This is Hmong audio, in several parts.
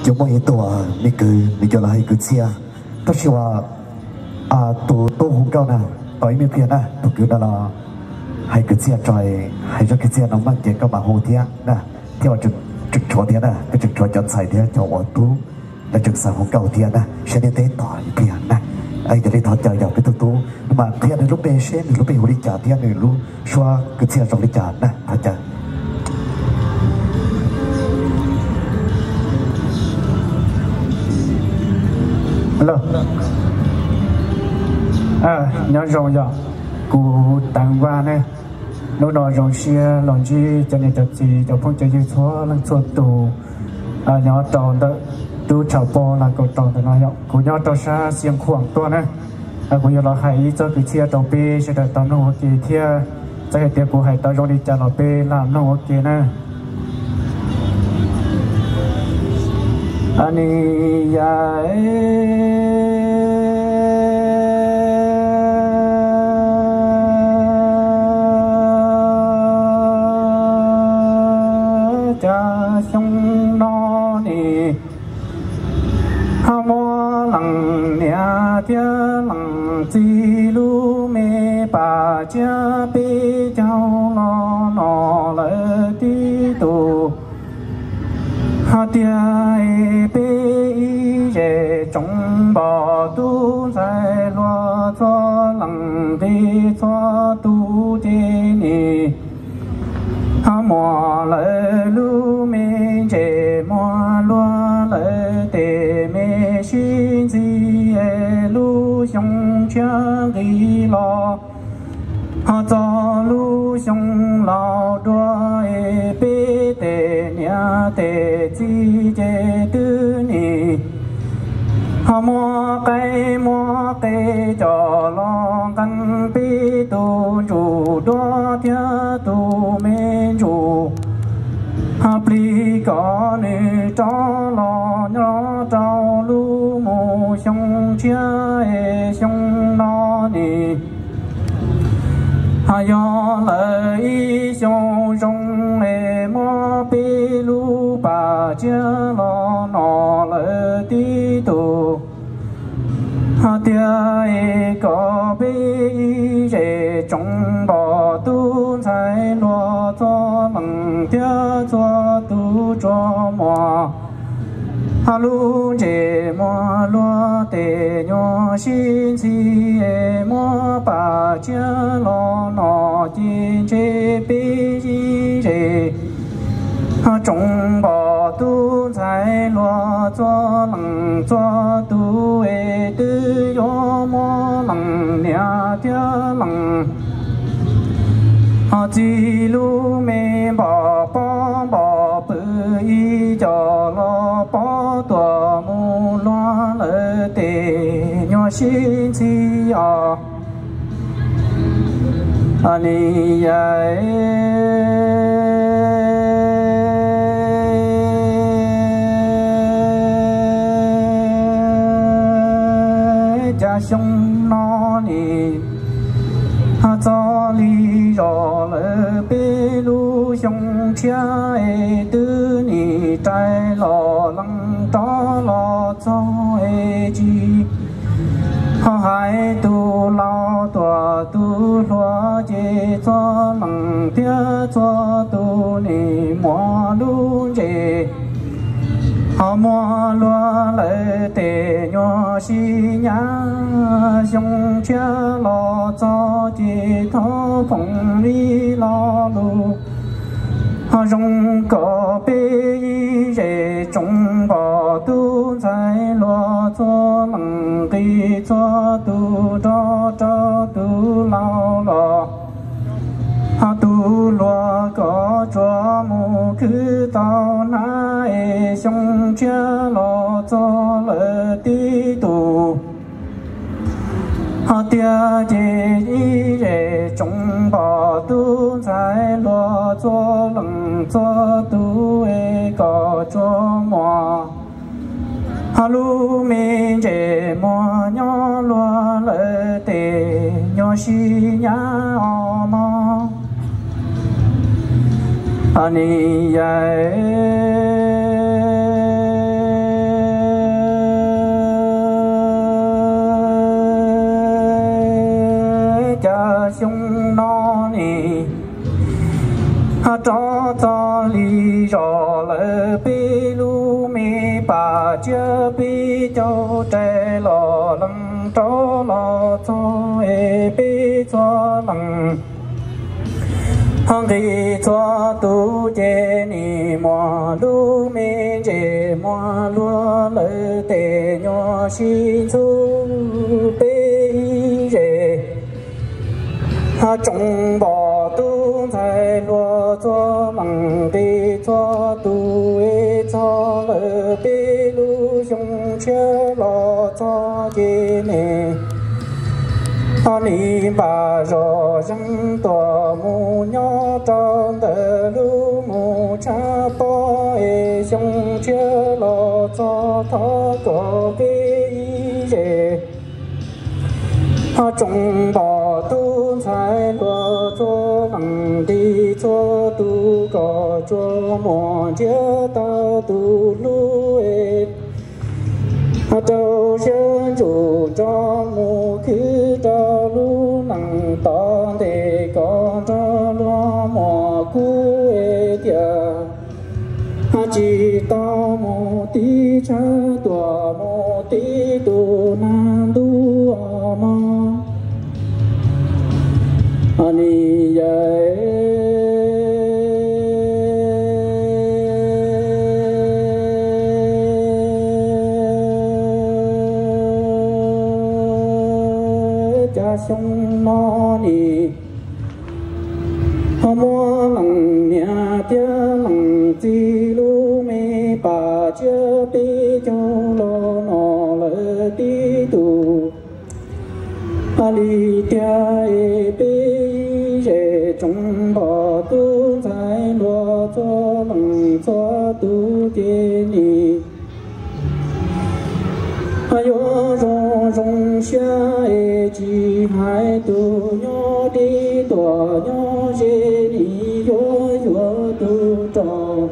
Yuav muaj ib tug me kwv nws yuav los hais kwv txhiaj, tab sis uas tus tub hu nkauj na, tos ib me pliag na, tus kwv no los hais kwv txhiaj tso, hais zaj kwv txhiaj no meej ces koj mam hu thiab na, thiab uas tseem tshuav thiab na, koj tseem tshuav cov ntxhais thiab cov uas tub lawv tseem xav hu nkauj thiab na, seb nej teb tos ib pliag na. Yog li thov caw yog peb tug tub no mas qhia nws lub npe seb nws lub npe hu li cas thiab nws lub suab kwv txhiaj zoo li cas na, thov caw. Nyob zoo yog kuv Teev Vaj ne. Hnub no zoo siab los ntsib cov niam cov txiv cov phooj cov ywg txhua leej txhua tus nyob rau ntawm tub tshav pob Las Kaum Rau ntawm no yog kuv nyob rau sab Xia Khuam tuaj ne. Kuv yuav los hais ib txoj kwv txhiaj rau peb sawv daws tau mloog ua ke thiab, txawm hais tias kuv hais tau zoo li cas los peb lam mloog ua ke na. Ni ya cas xyoo no ne, ho muaj leej niam thiab leej txiv lub me pam tsiab peb caug los no lawm tib tug. Ho tiag peb ib zej tsoom npog tub ntxhais hluas txhua leej txhua tus ces ne, ho muaj lawv lub me ntses muaj luag lawv tej me sib ntxis lub xyoo tshiab nqis los. Ho txog lub xyoo laus dua es peb tej niam tej txiv ces twb nim ho muab qaib muab qe coj los nqee peb tus ntsuj duab thiab tus me ntsuj ho plig kom nws rov los nyob rau lub mus xyoo tshiab es xyoo no ne. Ho yog lawm ib xyoo zoo es muab peb lub pam tsiab los no lawm tib tug. Ho tiag es kom peb ib zej tsoom npog tub ntxhais hluas txhua leej thiab txhua tus tsuas muaj ho lub ntses muaj luag tej nyuag sib ntxhi es muab pam tsiab los no ces ntshe peb ib zej ho tsoom npog tub ntxhais hluas txhua leej txhua tus es twb yuav muaj leej niam thiab leej ho txiv lub me npog pob npog pw ib co los pob tuam mus luag lawm tej nyuag sib ntxhi os. Ni ya cas xyoo no ne ho txog li zog lawm peb lub xyoo tshiab es twb nim rais los lees rov los txog es tsis ho hais tus laus tuam tus hluas ces txhua leej thiab txhua tus nim muaj lub ntses ho muaj luag lawm tej nyuag sib nyab xyoo tshiab los txog ces thov foom ib lo lus ho zoo kom peb ib zej tsoom npog tub ntxhais hluas txhua leej nqis txhua tus nrog rau tus laus los ho tus hluas kom tsuas mus khwv tau hnab es xyoo tshiab los txog lawm tib tug. Ho tiag ces ib zej tsoom npog tub ntxhais hluas txhua leej txhua tus es kom tsuas muaj ho lub me ntses muaj nyob luag lawm tej nyuag sib nyab os mog. Ni ya tsiab peb caug rais los lees rov los txog es peb txhua leej ho nqis txhua tus ces nim muaj lub me ntsis muaj luag lawm tes nyuaj sib ntxub peb ib zes. Ho tsoom npawg tub ntxhais hluas txhua leej nqis txhua tus es txog lawm peb lub xyoo tshiab los txog ces nim ho nim npaj zoj zeeg tuaj mus nyob rau ntawm lub mus tshab pob es xyoo tshiab los txog thov kom peb ib zes. Ho tsoom npawg tub ntxhais hluas txhua leej nqis txhua tus kom tsuas muaj ntsiab tau tus hlub es ho rau siab ntsug nrog mus khwv rau lub neej tom ntej kom nrog luag muaj kub es tias ho tsis tau mus tib tshab tuaj mus tib tus nag ntuj mog. Ni yawm cas xyoo no nim ho muaj leej niam thiab leej txiv lub me pas tsiab peb caug los no lawm tib tug. Li tiag es peb zej tsoom npawg tub ntxhais hluas txhua leej txhua tus ces nim ho yuav zoo zoo siab es tsis hais tus nyob deb tuaj nyob ze nim yuav yuav tus rog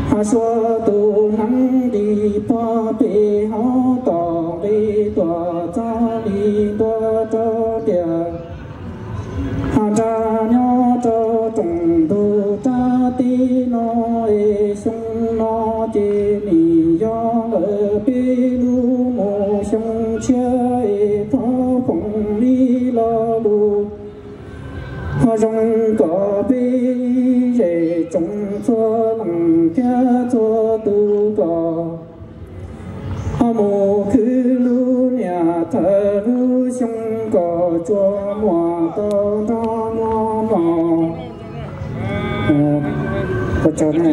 ho suav tus hneev nqis puag pem hauv tom nqis tuaj txog li ntua rau tias ho nra nyob rau tsoom ntug rab teb no es xyoo no ces nim yog lawm peb lub mus xyoo tshiab es thov foom ib lo lus ho zoo kom peb zej tsoom txhua leej thiab txhua tus kom ho mus khwv lub niaj thaum lub xyoo kom tsuas muaj tau nrog luag mog. Ua tsaug ne.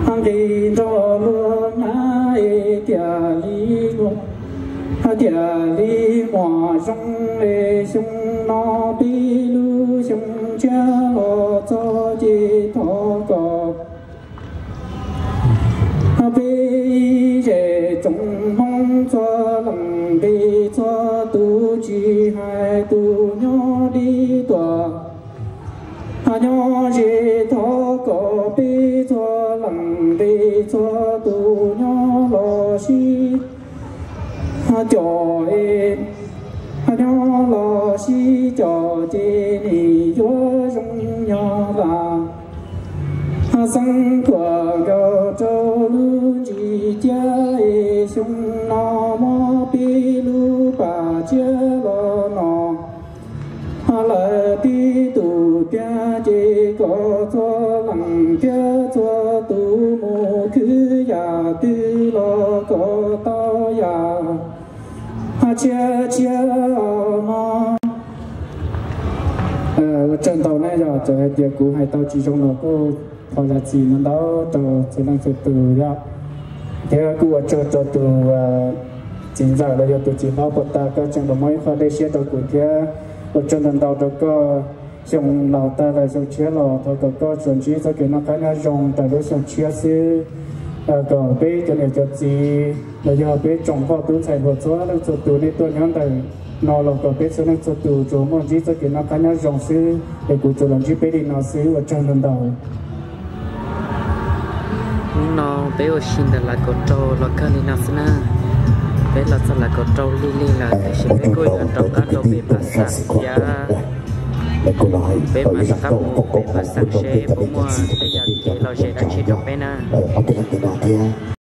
Ho nqis nrog luag hnab es tias li luag, ho tias li muaj zoo es xyoo no peb lub xyoo tshiab los txog ces thov kom ho peb zej tsoom Hmoob txhua leej nqis txhua tus tsis hais tus nyob deb tuaj ho nyob ze thov kom peb txhua leej nqis txhua tus nyob los sib ho coj es ho nyob los sib coj ces nim yuav zoo yog lam ho xeeb kuam nkaus rau lub ntsis ciab es xyoo no muab peb lub pas tsiab los no ho lawm tib tug tiag ces kom txhua leej thiab txhua tus mus khwv yam twg los kom tau yam ho tshiab tshiab mog. Ua tsaug ntau na yog txawm hais tias kuv hais tau tsis zoo los kuj thov zam txim ntau ntau rau txhua leej txhua tus yom. Thiab kuj ua tsaug rau tus txiv ntxawm los yog tus txiv hlob puag ta, koj tseem los muab ib qho dej siab rau kuv thiab. Ua tsaug ntau ntau rau koj. Xyoo laus tag lawm xyoo tshiab los thov kom koj tsuas ntsib txoj kev noj qab nyob zoo raws lub xyoo tshiab xwb, kom peb cov niam cov txiv los yog peb tsoom npawg tub ntxhais hluas txhua leej txhua tus nej tuaj nyob ntawm no los kom peb txhua leej txhua tus tsuas muaj ntsib txoj kev noj qab nyob zoo xwb es kuv tsuas los ntsib peb li no xwb, ua tsaug ntau ntau. Hnub no peb ua si ntawm Lav Kaum Rau los kawg li no xwb na. Peb los txog Lav Kaum Rau lig lig lawm tiam sis peb kuj yuav rov qab rau pem Phav Xaam thiab. Peb mam rov qab mus pem Phav Xaam seb puas muaj tej yam Ces los zem dab tsi rau peb na? Ob tug leej twg no thiab?